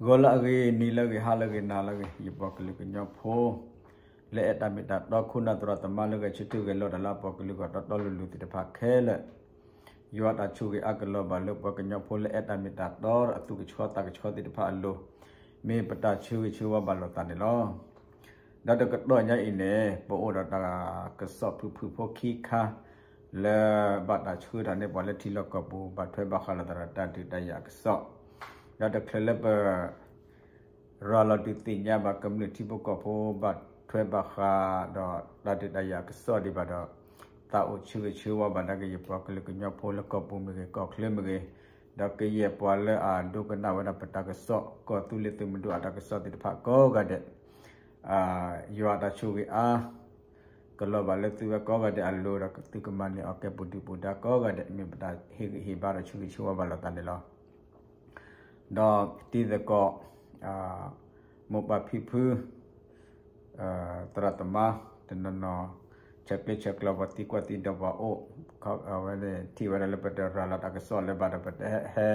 ဂီၤလၢအဂ့ၤ, နံၤလၢအဂ့ၤ, ဟါလၢအဂ့ၤ, နၤလၢအဂ့ၤ, ယပှၤကလုာ်ကညီဖိ လၢအဲၣ်တၢ်မ့ၢ်တၢ်တီ ခိၣ်နၢ်သရၣ်သမါလၢဂဲၤဆၢထၢၣ်ဂဲၤလီၤတၢ်လၢအပှၤကလုာ်ဂီၢ်တီတီလိၤလိၤသ့ၣ်တဖၣ်ခဲလၢာ်, ယွၤတၢ်ဆိၣ်ဂ့ၤအါကလီၤဘၣ်လၢပှၤကညီဖိလၢအဲၣ်တၢ်မ့ၢ်တၢ်တီ အသူၣ်ကဆှီသးကဆှီသ့ၣ်တဖၣ်အလိၤ, မ့ၢ်ပတၢ်ဆၢဂ့ၤဆၢဝါဘၣ်လိာ်သးန့ၣ်လီၤ. ဒီးတကတီၢ်ညါအံၤန့ၣ် ပအိၣ်ဒီးတၢ်ကစီၣ်ဖုၣ်ဖုၣ်ဖိခံခါ လၢဘၣ်တၢ်ဆှၢထီၣ်န့ၢ်ပှၤလၢထံလီၢ်ကီၢ်ပူၤ ဘၣ်ထွဲဘၣ်ဃးလိာ်သးဒီးတၢ်ဒုးတၢ်ယၤအကစီၣ်, ဒီးတချုးလၢပ ရၤလီၤဒုးသ့ၣ်ညါဘၣ်ကမျၢၢ်ထံဖိကီၢ်ဖိ ဘၣ်ထွဲဘၣ်ဃးဒီးတၢ်ဒုးတၢ်ယၤအကစီၣ်ဒံးဘၣ်ဒီး, သးအိၣ်ဆၢဂ့ၤဆၢဝါဘၣ်ဒၣ်က့ၤယပှၤကလုာ်ကညီဖိလၢကီၢ်ပူၤမ့ၢ်ဂ့ၤ ကီၢ်ချၢမ့ၢ်ဂ့ၤ, ဒီးကယဲၢ်ပှၤလၢအဒိကနၣ်ဝဲဒၣ်ပတၢ်ကစီၣ် ကီၢ်သူလ့ၤသုးမုၢ်ဒိၣ်အတၢ်ကစီၣ်သ့ၣ်တဖၣ်ကိးဂၤဒဲး, ယွၤတၢ်ဆိၣ်ဂ့ၤအါ ကလီၤဘၣ်လၢသုဝဲကိးဂၤဒဲးအလိၤဒီး သုကမၤန့ၢ်အီၤကဲပူၤဒုးပူၤဒါကိးဂၤဒဲး မ့ၢ်ပတၢ်ဟ့ၣ်ဂံၢ်ဟ့ၣ်ဘါဒီးဆၢဂ့ၤဆၢဝါဘၣ်လိာ်သးန့ၣ်လီၤ. ဒီးတံၤသကိး မိၢ်ပၢ်ဖံဖု သရၣ်သမါ တနီၤနီၤ ဆဲးကျၢဆဲးကျိးပှၤသံကွၢ်သံဒိးပှၤအိၣ်, အဝဲန့ၣ်ထံၣ်ဝဲဒၣ်လၢပတရၤလီၤတၢ်ကစီၣ်လၢၤဘၣ်ဒီး ပတဟဲ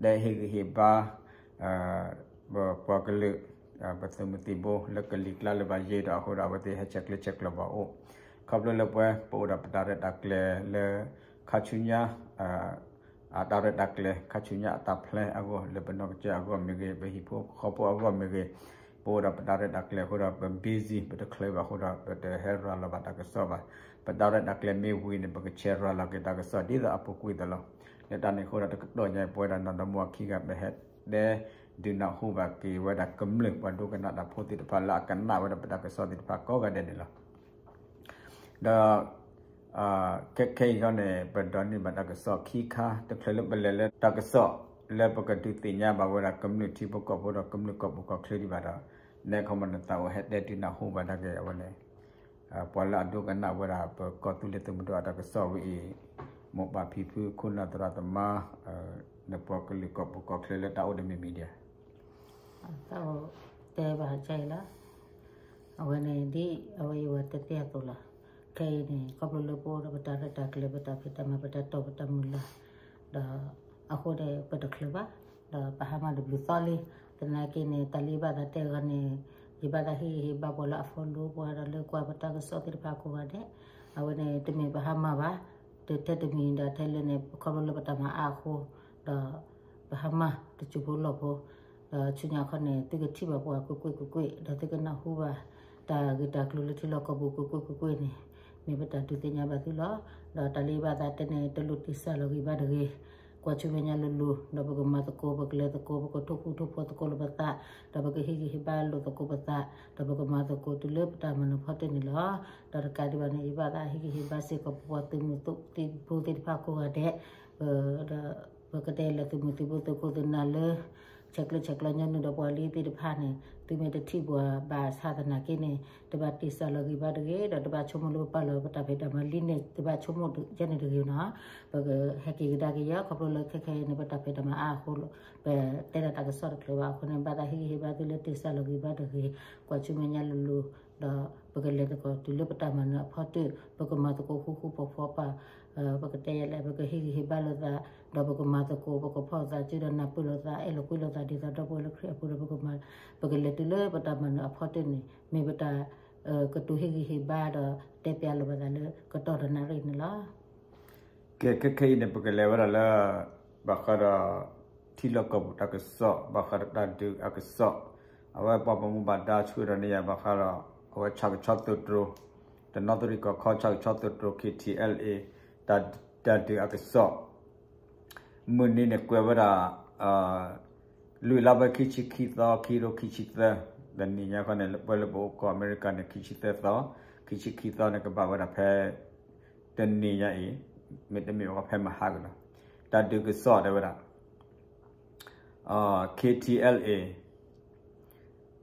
တဲဟ့ၣ်ဂံၢ်ဟ့ၣ်ဘါ ပပှၤကလုာ် ပသုးမုၢ်သံၣ်ဘိလၢကလံၤကျါလၢၤဘၣ်ယဲဒီး အဃိဒီးအဝဲသ့ၣ်ဟဲဆဲးကျၢဆဲးကျိးပှၤအိၣ်, ခီဖျိလၢပဝဲပအိၣ်ဒီးပတၢ်ရဲၣ်တၢ်ကျဲၤလၢ ခါဆူညါ အတၢ်ရဲၣ်တၢ်ကျဲၤ ခါဆူညါအတၢ် plan အဂီၢ် လၢပနီၢ်ကစၢ်အဂီၢ်မ့ၢ်ဂ့ၤ ပဟံၣ်ဖိဃီဖိအဂီၢ်မ့ၢ်ဂ့ၤ, ပအိၣ်ဒီးပတၢ်ရဲၣ်တၢ်ကျဲၤအဃိဒီး ပ busy ပတချုးဘၣ်အဃိဒီး ပတဟဲရၤလီၤဘၣ်တၢ်ကစီၣ်ဘၣ်. ပတၢ်ရဲၣ်တၢ်ကျဲၤမ့ၢ်ဝံၤန့ၣ် ပကဆဲးရၤလီၤက့ၤတၢ်ကစီၣ်ဒ်သိးအပူၤကွံာ်အသိးလီၤ. လၢတၢ်န့ၣ်အဃိဒီး တကတီၢ်ညါအံၤ ပဝဲဒၣ်နီၢ်ဒီမါခံဂၤ ပဟဲတဲဒုးနၢ်ဟူဘၣ်က့ၤဝဲဒၣ်ကမျၢၢ်ပှၤဒိကနၣ်တၢ်ဖိသ့ၣ်တဖၣ် လၢအကနၣ်ဝဲဒၣ်ပတၢ်ကစီၣ်သ့ၣ်တဖၣ်ကိးဂၤဒဲးန့ၣ်လီၤ. ဒီး ခဲခဲအံၤခီန့ၣ် ပဒိးန့ၢ်ဘၣ်တၢ်ကစီၣ်ခံခါ တချုးလၢပလဲၤလၢတၢ်ကစီၣ် လၢပကဒုးသ့ၣ်ညါဘၣ်ဝဲဒၣ်ကမျၢၢ်ထံဖိကီၢ်ဖိဒီးကမျၢၢ်ကီၢ်ပူၤကီၢ်ချၢဒံးဘၣ်ဒီး နဲခီမီန့ၣ် သးအိၣ်ဟဲတဲဒုးနၢ်ဟူဘၣ်ဒၣ်က့ၤအဝဲန့ၣ် ပှၤလၢအဒိကနၣ်ဝဲဒၣ်ပကီၢ်သူလ့ၤသုးမုၢ်ဒိၣ်အတၢ်ကစီၣ်ဝဲအံၤ မိၢ်ပၢ်ဖံဖု ခိၣ်နၢ်သရၣ်သမါ နပှၤကလုာ်ကီၢ်ပူၤကီၢ်ချၢလၢတၢ်အိၣ်ဒီးမံၤမံၤဒံးဧါ. သးအိၣ်တဲဘၣ်အံၤလီၤ. အဝဲန့ၣ် ဒ်အဝဲယဝဲတဲတ့ၢ်အသိးလီၤ. ခဲအံၤန့ၣ် ခီဖျိလၢပအိၣ်ဒီးပတၢ်ရဲၣ်တၢ်ကျဲၤ ပတၢ်ဖံးတၢ်မၤ ပတၢ်တီပတၢ်မုၢ်လၢ် ဒီးအဃိန့ၣ် ပတချုးဘၣ်, ဒီးပဟါမၢ်တဘျုးသီလံ. သနာ်က့န့ၣ် တၢ်လၢယဘၣ်သးတဲအဂီၢ်န့ၣ် ယဘၣ်သးဟ့ၣ်ဂံၢ်ဟ့ၣ်ဘါပှၤလၢအ follow ပှၤဒီးလၢကွၢ်ပတၢ်ကစီၣ်သ့ၣ်တဖၣ်ကိးဂၤဒဲး, အဝဲန့ၣ် တမ့ၢ်ပဟါမၢ်ဘၣ်, တထဲတမံၤဒီးထဲလဲၣ်န့ၣ် ခီဖျိလၢပတၢ်မၤအါအဃိ, ဒီး ပဟါမၢ်တစိၢ်ဖိလီၢ်ဖိ, ဒီးဆူညါခီန့ၣ် သုကထံၣ်ဘၣ်ပှၤကွ့ၢ်ကွ့ၢ်ကွ့ၢ်ကွ့ၢ် ဒီးသုကနၢ်ဟူဘၣ် တၢ်ဂ့ၢ်တၢ်ကျိၤလၢထံလီၢ်ကီၢ်ပူၤကွ့ၢ်ကွ့ၢ်ကွ့ၢ်ကွ့ၢ်န့ၣ် မ့ၢ်ပတၢ်ဒုးသ့ၣ်ညါဘၣ်သုလီၤ. ဒီးတၢ်လၢယဘၣ်သးတဲန့ၣ် တလိၣ်တ့ၢ်စၢ်လီၤဂံၢ်ဘါတဂ့ၤ, ကွၢ်ဆူမဲာ်ညါလိၤလိၤ ဒီးပကမၤသကိး ပကလဲၤသကိး ပကထိၣ်ဃူထိၣ်ဖိးသကိးလိာ်ပသး, ဒီးပကဟ့ၣ်ဂံၢ်ဟ့ၣ်ဘါလိာ်သကိးပသး, ဒီးပကမၤသကိးတုၤလၢပတၢ်မၤနၢၤဖီတၢၢ်န့ၣ်လီၤ. ဒီးတကးဒံးဘၣ်န့ၣ် ယဘၣ်သးဟ့ၣ်ဂံၢ်ဟ့ၣ်ဘါစ့ၢ်ကီး ပပှၤသုးမုၢ်သံၣ်ဘိသ့ၣ်တဖၣ်ကိးဂၤဒဲး, ဒီး ပကတဲလဲၤသုးမုၢ်သံၣ်ဘိသုးခိၣ်သုးနၢ်လၢ ဆဲးကျၢဆဲးကျိးညီနုၢ်ဒီးပှၤလံသ့ၣ်တဖၣ်န့ၣ် သုမ့ၢ်တထံၣ်ပှၤဘၣ်ဆၣ်သနာ်က့န့ၣ် တဘၣ်တ့ၢ်စၢ်လီၤဂံၢ်ဘါတဂ့ၤ, ဒီးတဘၣ်ဆိကမိၣ်လၢပပာ်လီၤပတၢ်ဖံးတၢ်မၤလံန့ၣ် တဘၣ်ဆိကမိၣ်ယဲန့ၣ်တဂ့ၤနီၤ. ပကဟဲက့ၤကဒါက့ၤယဲ ခီဖျိလၢခဲခဲအံၤန့ၣ် ပတၢ်ဖံးတၢ်မၤအါအဃိ ပတဲဒၣ်တၢ်ကစီၣ်တချုးဘၣ်အဃိန့ၣ် ဘၣ်သးဟ့ၣ်ဂံၢ်ဟ့ၣ်ဘါသုလၢတ့ၢ်စၢ်လီၤဂံၢ်ဘါတဂ့ၤ, ကွၢ်ဆူမဲာ်ညါလိၤလိၤ ဒီးပကလဲၤသကိးတုၤလၢပတၢ်မၤနၢၤအဖီတၢၢ် ပကမၤသကိးဃူဃူဖိးဖိးပာ် ပကတဲယဲလဲၣ် ပကဟ့ၣ်ဂံၢ်ဟ့ၣ်ဘါလိာ်သး, ဒီးပကမၤသကိး ပကဖီၣ်သးစုဒီးနၢ်ပၢၢ်လိာ်သး အဲၣ်လိာ်ကွံလိာ်သးဒ်သိးဒီပုၢ်ဝဲၢ်လၢခရံာ်အပူၤဒီး ပကမၤ ပကလဲၤတုၤလၢပတၢ်မၤနၢၤအဖီတၢၢ်န့ၣ် မ့ၢ်ပတၢ် ကတိၤဟ့ၣ်ဂံၢ်ဟ့ၣ်ဘါဒီး တဲပျးလိာ်ပသးလၢကတီၢ်တနၣ်ရံၣ်န့ၣ်လီၤ. ကဲ ခဲခဲအံၤန့ၣ် ပကလဲၤဝဲဒၣ်လၢ ဘၣ်ဃးဒီး ထံလီၢ်ကီၢ်ပူၤတၢ်ကစီၣ် ဘၣ်ဃးဒီးတၢ်ဒုးအကစီၣ်, အဝဲပှၤဘၣ်မူဘၣ်ဒါဆှၢဒီးန့ၢ်ယၤ ဘၣ်ဃးဒီး အဝဲဆၣ်ကဆီသုးတြိၤ, တနီသရံၣ်ကီၢ်ခီဆၣ်ကဆီသုးတြိၤ ခ့ထံအဲလ်အ့ တၢ်ဒုးအကစီၣ် မုၢ်နံၤန့ၣ်ကွဲးဝဲဒၣ် လွံၢ်လါဘၢၣ်ခံဆံခံသီ ခံကထိခံဆံသၢ, တနံၤညါခီန့ၣ် ပဝဲလၢပအိၣ်ကီၢ်အမဲရကၤန့ၣ် ခံဆံသၢသီ, ခံဆံခံသီန့ၣ် ကဘၣ်ဝဲဒၣ်ဖဲ တနံၤညါအံၤ, မ့တမ့ၢ်ဘၣ်ဖဲမဟါကလီၤ. တၢ်ဒုးကစီၣ်တဲဝဲဒၣ် ခ့ထံအဲလ်အ့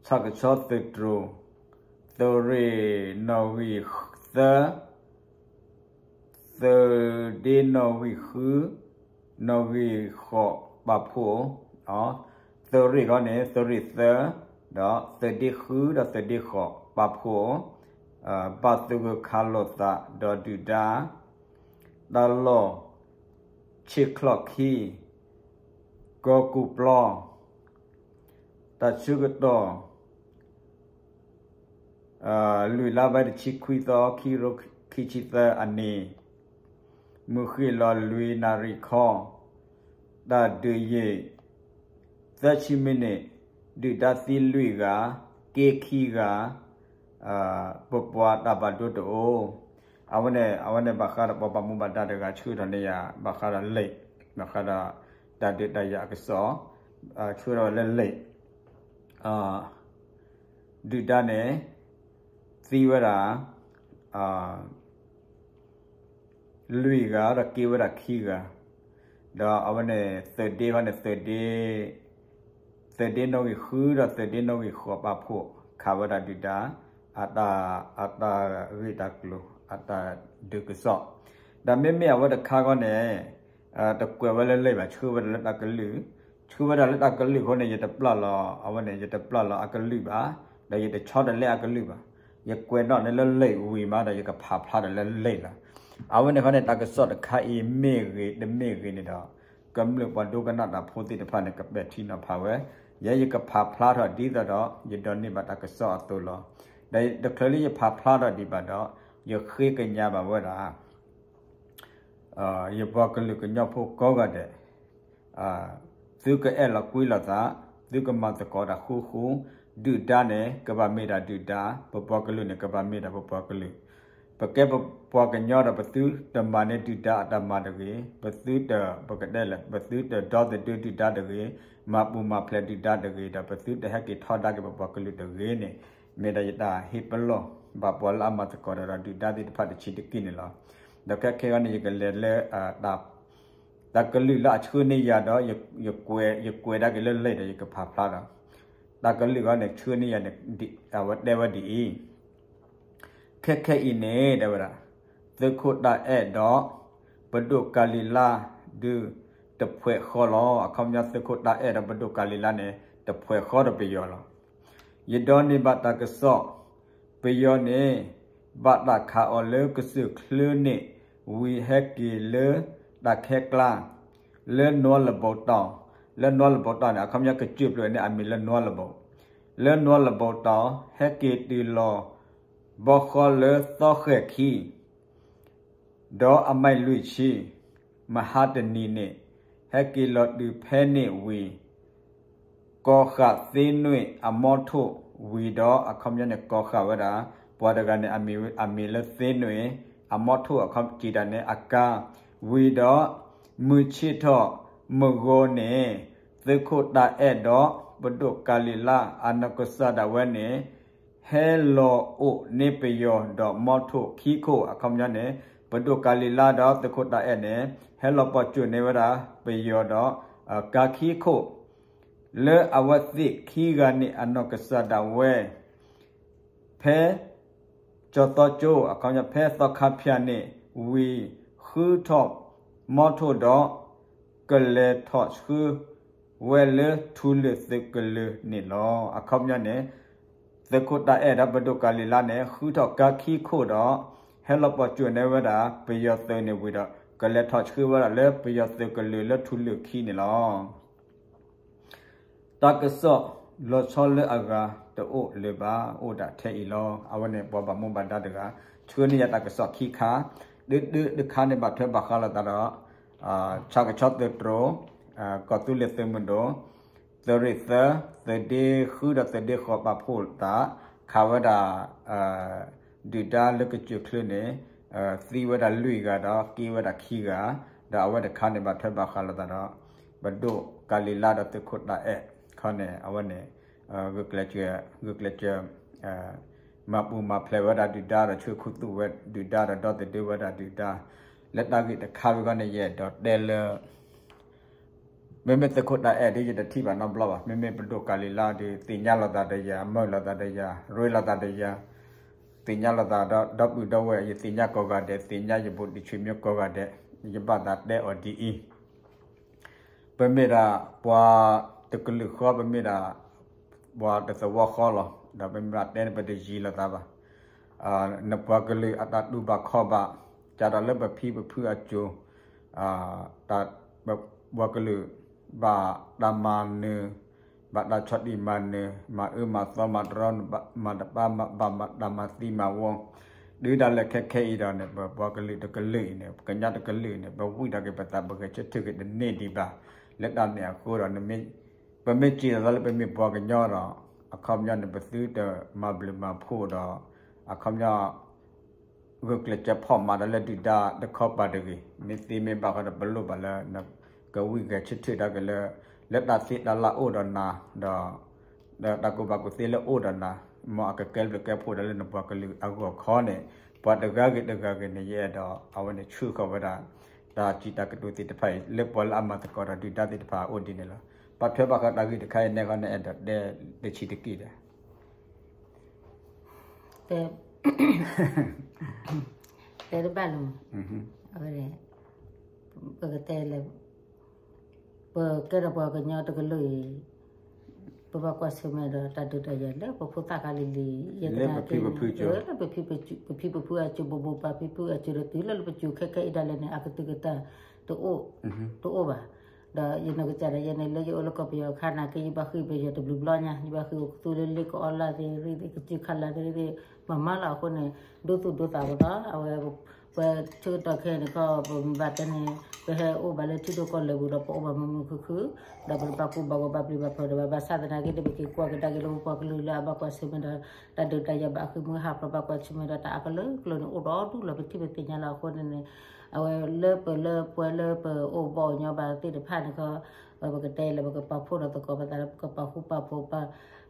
ဆၣ်ကဆီသုးတြိၤ, သုးရ့ၣ်နီၣ်ဂံၢ်သၢ သုးဒ့နီၣ်ဂံၢ်ဃု နီၣ်ဂံၢ်ဃိး ပာ်ဖှိၣ်, သုးရ့ၣ်ခီန့ၣ် သုးရ့ၣ်သၢ ဒီးသုးဒ့ဃုဒီးသုးဒ့ဃိး ပာ်ဖှိၣ်, ဘၣ်သုးဂၢၢ်ခးလိာ်သးဒီးဒုၣ်ဒါ တၢ်လီၢ် ဆ့ချီၣ်ခံ ကီၢ်ကူၣ်ပျီ တၢ် တၢ်ဆၢကတီၢ် လွံၢ်လါဘၢၣ်တဆံခွံသီ ခံကထိခံဆံသၢအနံၤ, မုၢ်ဃ့ၢ်လီၤလွံၢ်နၣ်ရံၣ်ခီ, တၢ်ဒုးယံာ် သၢဆံမံးနံး, ဒုၣ်ဒါသံလွံၢ်ဂၤ, က့ခံဂၤ, ပပှၤတၢ်ဘၣ်ဒိတအိၣ်. အဝဲန့ၣ် အဝဲန့ၣ်ဘၣ်ဃးဒီးပှၤဘၣ်မူဘၣ်ဒါတဂၤဆှၢထီၣ်န့ၢ်ယၤ ဘၣ်ဃးဒီးလံာ်, ဘၣ်ဃးဒီးတၢ်ဒုးတၢ်ယၤအကစီၣ်, ဆှၢထီၣ်ဝဲလၢလံာ် ဒုၣ်ဒါန့ၣ် သံဝဲဒၣ် လွံၢ်ဂၤ ဒီးက့ဝဲဒၣ်ခံဂၤ, ဒီးအဝဲန့ၣ် သုးဒ့ခီန့ၣ် သုးဒ့ သုးဒ့နီၣ်ဂံၢ်ဃု ဒီးသုးဒ့နီၣ်ဂံၢ်ဃိးပာ်ဖှိၣ် ခးဝဲဒၣ်ဒုၣ်ဒါ အတၢ် အတၢ်ဂ့ၢ်တၢ်ကျိၤ အတၢ်ဒုးကစီၣ်, ဒီးမ့မ့ၢ်အဝဲတခါခီန့ၣ် တကွဲးဝဲလၢလံာ်ဘၣ် ဆှၢဝဲဒၣ်လၢတၢ်ကလုၢ်, ဆှၢဝဲဒၣ်လၢတၢ်ကလုၢ်အဃိန့ၣ် ယတပျၢ်လီၤ အဝဲန့ၣ် ယတပျၢ်လီၤအကလုၢ်ဘၣ်, ဒီးယတဆီတလဲအကလုၢ်ဘၣ်, ယကွဲးနီၣ်န့ၢ်လၢလံာ်ဝံၤမးဒီး ယကဖးဖျါဒီးလၢလံာ်လီၤ. အဝဲန့ၣ်ခီန့ၣ် တၢ်ကစီၣ်တခါအံၤ မ့ၢ်ဂ့ၤတမ့ၢ်ဂ့ၤန့ၣ်ဒီး ကမျၢၢ်ပှၤဒိကနၣ်တၢ်ဖိသ့ၣ်တဖၣ်န့ၣ် ကပဲာ်ထံနီၤဖးဝဲ, ယဲယကဖးဖျါထီၣ်ဒ်သိးဒီး ယဒိးန့ၢ်ဘၣ်တၢ်ကစီၣ်အသိးလီၤ. ဒီးတချုးလၢယဖးဖျါထီၣ်ဒံးဘၣ်ဒီး ယဃ့ကညးဘၣ်ဝဲဒၣ် ယပှၤကလုာ်ကညီဖိကိးဂၤဒဲး, သုကအဲၣ်လီၤကွံလိာ်သး, သုကမၤသကိးတၢ်ဃူဃူ, ဒုၣ်ဒါန့ၣ် ကဘၣ်မ့ၢ်ဒၣ်ဒုၣ်ဒါ, ပပှၤကလုာ်န့ၣ် ကဘၣ်မ့ၢ်ဒၣ်ပပှၤကလုာ်, ပကဲပပှၤကညီဒီး ပသုတမၤန့ၢ်ဒုၣ်ဒါအတၢ်မၤတဂ့ၤ, ပသုတ ပကတဲလဲၣ် ပသုတဒီသဒၢဒုၣ်ဒါတဂ့ၤ, မၤပူၤမၤဖျဲးဒုၣ်ဒါတဂ့ၤ, ဒီးပသုတဟဲက့ၤထီဒါက့ၤပပှၤကလုာ်တဂ့ၤန့ၣ် မ့ၢ်ဒၣ်ယတၢ်ဟ့ၣ်ပလီၢ် ဘၣ်ပှၤလၢအမၤသကိးဒီးဒုၣ်ဒါသ့ၣ်တဖၣ်တဆံးတက့ၢ်န့ၣ်လီၤ. ဒီးခဲခဲအံၤန့ၣ် ယကလဲၤလၢ တၢ်ကလုၢ်လၢအဆှၢန့ၢ်ယၤဒီး ယကွဲး ယကွဲးဒၣ်က့ၤလၢလံာ်ဒီး ယကဖးဖျါဒီး တၢ်ကလုၢ်ဂီၢ်န့ၣ် ဆှၢန့ၢ်ယၤန့ၣ် အဝဲတဲဝဲဒ်အံၤ, ခဲခဲအံၤန့ၣ် တဲဝဲဒၣ် သုးခိၣ်တၢ်အဲၣ်ဒီး ပဒိၣ်ကၤလံၤလါ ဒုး တဖှဲးဃီလီၤ. အခီပညီ သုးခိၣ်တၢ်အဲၣ်ဒီးပဒိၣ်ကၤလံၤလါန့ၣ် တဖှဲးဃီဒီးပယီၤလီၤ. ယဒိးန့ၢ်ဘၣ်တၢ်ကစီၣ် ပယီၤန့ၣ် ဘၣ်တၢ်ခးအီၤလၢကစၢၢ်ချၢန့ၣ် ဝံၤဟဲက့ၤလၢတၢ်ခဲကျါ လၢနွါလဘီတီၤ, လၢနွါလဘီတီၤန့ၣ် အခီပညီကစၢၢ်ဖျၢၣ်န့ၣ် အမံၤလၢနွါလဘီ, လၢနွါလဘီတီၤ ဟဲက့ၤတုၤလီၤ ဘီဃီလၢသီဃဲၤခံ ဒီးအမဲလွံၢ်ဆံ မဟါတနံၤန့ၣ် ဟဲက့ၤလီၤတုၤဖဲန့ၣ်ဝံၤ ကီၤဃာ်သ့နွံၣ်အမီထိၣ်ဝံၤဒီး အခီပညီန့ၣ် ကီၤဃာ်ဝဲဒၣ် ပှၤတဂၤန့ၣ် အမံၤလၢသ့နွံၣ် အမီထိၣ်အခီပညီန့ၣ် အကါ ဝံၤဒီး မုၢ်ဆ့ၣ်ထီၣ်မုၢ်ဂီၤန့ၣ် သုးခိၣ်တၢ်အဲၣ်ဒီး ပဒိၣ်ကၤလံၤလါ အနီၢ်ကစၢ်ဒၣ်ဝဲန့ၣ် ဟဲလီၤအိၣ်န့ၢ်ပယီၤဒီးမီထိၣ်ခံခိၣ် အခီပညီန့ၣ် ပဒိၣ်ကၤလံၤလါဒီးသုးခိၣ်တၢ်အဲၣ်န့ၣ် ဟဲလီၤပိာ်ကၠိၣ်န့ၢ်ဝဲဒၣ်ပယီၤဒီး ကါခံခိၣ် လၢအဝဲသ့ၣ်ခံဂၤန့ၣ်အနီၢ်ကစၢ်ဒၣ်ဝဲ ဖဲ ကၠီၤသီကၠိ အခီပညီ ဖဲသီခါဖၠၣ်န့ၣ် ဝံၤဃုထီၣ်မီထိၣ်ဒီး ကလဲၤထီၣ်ဆှၢဝဲလၢထူလၢၢ်သုးကလၢၤန့ၣ်လီၤ. အခီပညီန့ၣ် သုးခိၣ်တၢ်အဲၣ်ဒီးပဒိၣ်ကၤလံၤလါန့ၣ် ဃုထီၣ်ကါခံခိၣ်ဒီး ဟဲလီၤပိာ်ကၠိၣ်န့ၢ်ဝဲဒၣ်ပယီၤသုးန့ၣ်ဝံၤဒီး ကလဲၤထီၣ်ဆှၢဝဲဒၣ်လၢပယီၤသုးကလၢၤလၢထူလၢၢ်ခံန့ၣ်လီၤ. တၢ်ကစီၣ်လီၤဆီလၢအဂၤတအိၣ်လၢၤဘၣ် အိၣ်ဒၣ်ထဲအံၤလီၤ. အဝဲန့ၣ်ပှၤဘၣ်မူဘၣ်ဒါတဂၤ ဆှၢန့ၢ်ယၤတၢ်ကစီၣ်ခံခါ, ဒုဒုတခါန့ၣ်ဘၣ်ထွဲဘၣ်ဃးလိာ်သးဒီး ဆၣ်ကဆီသုးတြိၤ, ကီၢ်သူလ့ၤသုးမုၢ်ဒိၣ်, သုးရ့ၣ်သၢ, သုးဒ့ဃုဒီးသုးဒ့ဃိးပာ်ဖှိၣ်သး ခးဝဲဒၣ် ဒုၣ်ဒါလၢကစၢၢ်ချၢန့ၣ် သံဝဲဒၣ်လွံၢ်ဂၤဒီးက့ဝဲဒၣ်ခံဂၤ, ဒီးအဝဲတခါန့ၣ်ဘၣ်ထွဲဘၣ်ဃးလိာ်သးဒီး ပဒိၣ်ကၤလံၤလါဒီးသုးခိၣ်တၢ်အဲၣ်ခီန့ၣ် အဝဲန့ၣ် ဂုာ်ကျဲးစၢး ဂုာ်ကျဲးစၢး မၤပူၤမၤဖျဲးဝဲဒၣ်ဒုၣ်ဒါဒီးဆှၢခူသူၣ်ဝဲဒုၣ်ဒါဒီးဒီသဒၢဝဲဒၣ်ဒုၣ်ဒါ လၢတၢ်ဂ့ၢ်တခါဝံၤဂီၢ်န့ၣ် ယအဲၣ်ဒိးတဲလၢ မ့မ့ၢ်သုးခိၣ်တၢ်အဲၣ်ဒ်ယတထံၣ်ဘၣ်နီတဘျီဘၣ်, မ့မ့ၢ်ပဒိၣ်ကၤလံၤလါဒီး သ့ၣ်ညါလိာ်သးဒီးယၤ, မၢလိာ်သးဒီးယၤ, ရ့လိာ်သးဒီးယၤ, သ့ၣ်ညါလိာ်သးဒီးဒီပုၢ်ဒီဝဲၢ်, ယသ့ၣ်ညါကိးဂၤဒဲး, သ့ၣ်ညါယဘူးတံၢ်ဆံးမံၤကိးဂၤဒဲး, ယဘၣ်သးတဲအီၤဒ်အံၤ, ပမ့ၢ်ဒၣ်ပှၤတကလုာ်ဃီ, ပမ့ၢ်ဒၣ်ပှၤတသဝီဃီလီၤ, ဒီးပမ့ၢ်ဘၣ်တဲန့ၣ် ပတယံၤလိာ်သးဘၣ်. နပှၤကလုာ်အတၢ်တူၢ်ဘၣ်ခီၣ်ဘၣ်, ကဒီးလၢပဖံပဖုအစိၤ, ပှၤကလုာ်ဘၣ်တၢ်မၤနၢၤ, ဘၣ်တၢ်ဆီၣ်တံၢ်မၤနၢၤ မၤအၢမၤသီ မၤတရီ မၤတပါ မၤဘၣ်မၤတၢ်မၤသံမၤဝီ တုၤဒၣ်လဲာ်ခဲခဲအံၤဒီးန့ၣ် ပပှၤကလုာ်တကလုာ်အံၤန့ၣ် ကညီတကလုာ်အံၤန့ၣ် ပဝံၣ်ထီၣ်က့ၤပသး ပဂဲၤဆၢထၢၣ်က့ၤတန့ၢ်ဒံးဘၣ်. လၢတၢ်န့ၣ်အဃိဒီး ပမ့ၢ်စံးလီၤသးလၢပမ့ၢ်ပှၤကညီဒီး အခီပညီန့ၣ် ပသုတမၤဘျုးမၤဖှိၣ်ဒီး အခီပညီ ဂုာ်ကျဲးစၢးဖီၣ်မၤဒီးလၢဒုၣ်ဒါတခီပၤတဂ့ၤ. မ့ၢ်သ့မ့ၢ်ဘၣ်ဃီဒီး ပလိၣ်ဘၣ်လၢ ကဝံၣ်ဂဲၤဆၢထၢၣ်ဒၣ်က့ၤလၢ လၢတၢ်သ့တၢ်လၢအိၣ်ဒီးနၤ ဒီး ဒီးတၢ်ကူၣ်ဘၣ်ကူၣ်သ့လၢအိၣ်ဒီးနၤ မ်အကကဲဘျုးကဲဖှိၣ်ဒၣ်လၢနပှၤကလုာ်အဂီၢ်ခီန့ၣ် ပှၤတဂၤဂ့ၤတဂၤဂ့ၤန့ၣ် ယအဲၣ်ဒိး အဝဲန့ၣ်ဆှၢဃီၤဝဲဒၣ် တၢ်စံးတၢ်ကတိၤသ့ၣ်တဖၣ်အံၤ လၢပှၤလၢအမၤသကိးဒီးဒုၣ်ဒါသ့ၣ်တဖၣ်အအိၣ်ဒ်န့ၣ်လီၤ. ပာ်ထွဲဘၣ်ဃးတၢ်ဂ့ၢ်တခါအံၤန့ၣ်ဃီန့ၣ် အဲၣ်ဒိးတဲတဆံးတက့ၢ်ဒီး တဲတဘၣ်လၢၤမး, အဝဲ ပကတဲလၢ ပကဲထီၣ်ပှၤကညီတကလုာ်အံၤ ပဘၣ်ကွၢ်ဆၢၣ်မဲာ်ဒီးတၢ်ဒုးတၢ်ယၤလၢပဖိသၣ်ခါလံၤလံၤ ယဲတနာ်က့ လၢပဖံပဖုအစိၤ ပဖံပဖုအစိၤ ဘိးဘိးပၢ်ဖံဖုအစိၤဒီးတုၤလၢလၢပစိၤခဲခဲအံၤဒၣ်လဲာ်န့ၣ် အကတုၤကတၢၢ် တအိၣ် တအိၣ်ဘၣ်. ဒီးယနီၢ်ကစၢ်ဒၣ်ယဲန့ၣ် လၢယအိၣ်လၢကီၢ်ပယီၤအခါနာ်က့ ယဘၣ်ဃ့ၢ်ပယီၤတဘျုးဘျီညါ ယဘၣ်ဃ့ၢ်အိၣ်ကသူလၢလ့ကအီလၢသ့ၣ်ရ့ၣ်သ့ၣ် ကစၢၢ်ခါလၢသ့ၣ်ရ့ၣ်သ့ၣ် မၤမၤလီၤအဃိန့ၣ် ဒိသူၣ်ဒိသးပဒီး အဝဲ ပဆၢကတီၢ်ခဲအံၤန့ၣ်ခီ ပမ့ၢ်ဘၣ်တဲန့ၣ် ပဟဲအိၣ်ဘၣ်လၢထံဒိၣ်ကီၢ်လဲၢ်ပူၤဒီး ပအိၣ်ဘၣ်မုာ်မုာ်ခုၣ်ခုၣ် ဒီးပတဘၣ်ကူၣ်ဘၣ်ဂီၤဘၣ်ပျံၤဘၣ်ဖုးဒီး ဘၣ်ဆၣ်သနာ်က့ဒီး ပက့ၤကွၢ်ကဒါက့ၤလၢပပှၤကလုာ်လၢအဘၣ်ကွၢ်ဆၢၣ်မဲာ်ဒီး တၢ်ဒုးတၢ်ယၤဘၣ်အဃ့ၢ်မုၢ်ဟးဖျိးဘၣ်ကွၢ်ဆၢၣ်မဲာ်ဒီး တၢ်အကလုာ်ကလုာ်န့ၣ် အိၣ်ဒီဒူၣ်လီၤ ပထံၣ်ပသ့ၣ်ညါလီၤအဃိန့ၣ်န့ၣ် အဝဲလၢပလၢပှၤလၢပအိၣ်ဘီၣ်အိၣ်ညီဘၣ်သ့ၣ်တဖၣ်န့ၣ်ခီ ပကတဲလၢပကပာ်ဖှိၣ်ဒီးသကိးပသးဒီး ပကပာ်ဃူပာ်ဖိးပာ်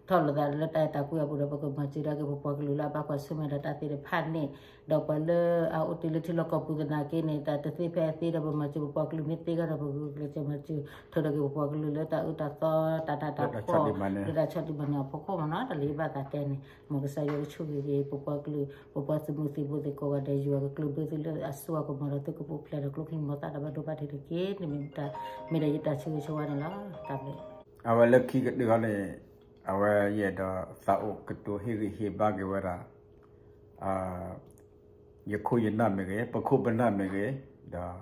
ထီၣ်လိာ်သးလၢတၢ်အဲၣ်တၢ်ကွံအပူၤဒီး ပကမၤစၢၤဒၣ်က့ၤပပှၤကလုာ်လၢအဘၣ်ကွၢ်ဆၢၣ်မဲာ်ဒီးတၢ်သ့ၣ်တဖၣ်န့ၣ် ဒီးပှၤလၢအအိၣ်တ့ၢ်လၢထံလီၢ်ကီၢ်ပူၤသနာ်က့န့ၣ် တၢ်တသ့ဖဲအသ့ဒီး ပမၤစၢၤပပှၤကလုာ်မ့ၢ်သ့ကဒီး ပကဂုာ်ကျဲးစၢးမၤစၢၤ ထုးထီၣ်က့ၤပပှၤကလုာ်လၢတၢ်အၢတၢ်သီ တၢ်နးတၢ်ဖှီၣ် လၢတၢ်ဆီၣ်တံၢ်မၤနၢၤအဖီခိၣ်မ့ၢ်နီၤ တၢ်လၢယဘၣ်သးတဲန့ၣ် မ်ကစၢ်ယွၤကဆိၣ်ဂ့ၤက့ၤ ပပှၤကလုာ် ပပှၤသုးမုၢ်သံၣ်ဘိသ့ၣ်ကိးဂၤဒဲး ယွၤကကျၢၢ်ဘၢသုလၢအစိအကမီၤဒီး သုကပူၤဖျဲးဒီးကျိချံမျိာ်သၣ်ဒီးဘၣ်ဒိဘၣ်ထံးတက့ၢ်န့ၣ်မ့ၢ်တၢ် မ့ၢ်ဒီးယတၢ်ဆၢဂ့ၤဆၢဝါန့ၣ်လီၤ. တၢ်ဘျုး အဝဲလၢခံကတၢၢ်ဃီန့ၣ် အဝဲယအဲၣ်ဒိးသးအိၣ်ကတိၤဟ့ၣ်ဂံၢ်ဟ့ၣ်ဘါက့ၤဝဲဒၣ် ယခိၣ်ယနၢ်မ့ၢ်ဂ့ၤ, ပခိၣ်ပနၢ်မ့ၢ်ဂ့ၤ, ဒီး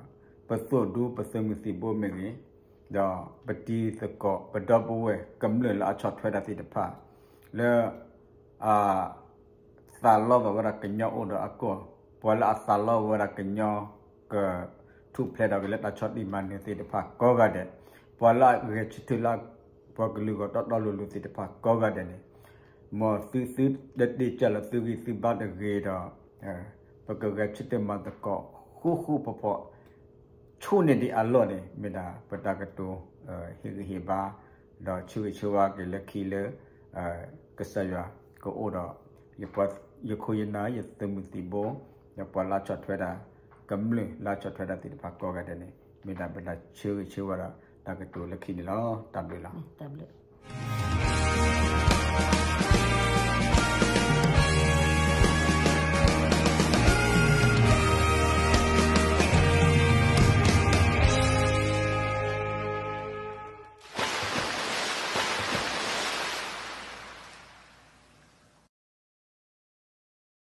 ပသိၣ်ဒူပသုးမုၢ်သံၣ်ဘိမ့ၢ်ဂ့ၤ, ဒီးပတံၤသကိးပဒီပုၢ်ဝဲၢ်ကမျၢၢ်လၢအဆီၣ်ထွဲတၢ်သ့ၣ်တဖၣ် လၢ အ သးလီဘၣ်ဝဲဒၣ်ကညီအိၣ်ဒီးအကီၢ်, ပှၤလၢအသးလီဝဲဒၣ်ကညီ ကထူၣ်ဖျဲးထီၣ်က့ၤလၢတၢ်ဆီၣ်တံၢ်မၤနၢၤသ့ၣ်တဖၣ်ကိးဂၤဒဲး, ပှၤလၢအဂဲၤဆၢထၢၣ်လၢပှၤကလုာ်ဂီၢ်တီတီလိၤလိၤသ့ၣ်တဖၣ်ကိးဂၤဒဲးန့ၣ်, မ်သုသုတတ့ၢ်ကၢ်လီၤသုဂံၢ်သုဘါတဂ့ၤဒီး ပကဂဲၤဆၢထၢၣ်မၤသကိးဃူဃူဖိးဖိး ဆူန့ၢ်ဒံးအလီၢ်န့ၣ် မ့ၢ်ဒၣ်ပတၢ်ကတိၤ ဟ့ၣ်ဂံၢ်ဟ့ၣ်ဘါ ဒီးဆၢဂ့ၤဆၢဝါက့ၤလၢခံလၢ ကစၢ်ယွၤကအိၣ်ဒီး ယခိၣ်ယနၢ် ယသုးမုၢ်သံၣ်ဘိ ဒီးပှၤလၢဆီၣ်ထွဲတၢ် ကမျၢၢ်လၢဆီၣ်ထွဲတၢ်သ့ၣ်တဖၣ်ကိးဂၤဒဲးန့ၣ် မ့ၢ်ဒၣ်ပတၢ်ဆၢဂ့ၤဆၢဝါဒီးတၢ်ကတိၤလၢခံန့ၣ်လီၤ. တၢ်ဘျုးလီၤ.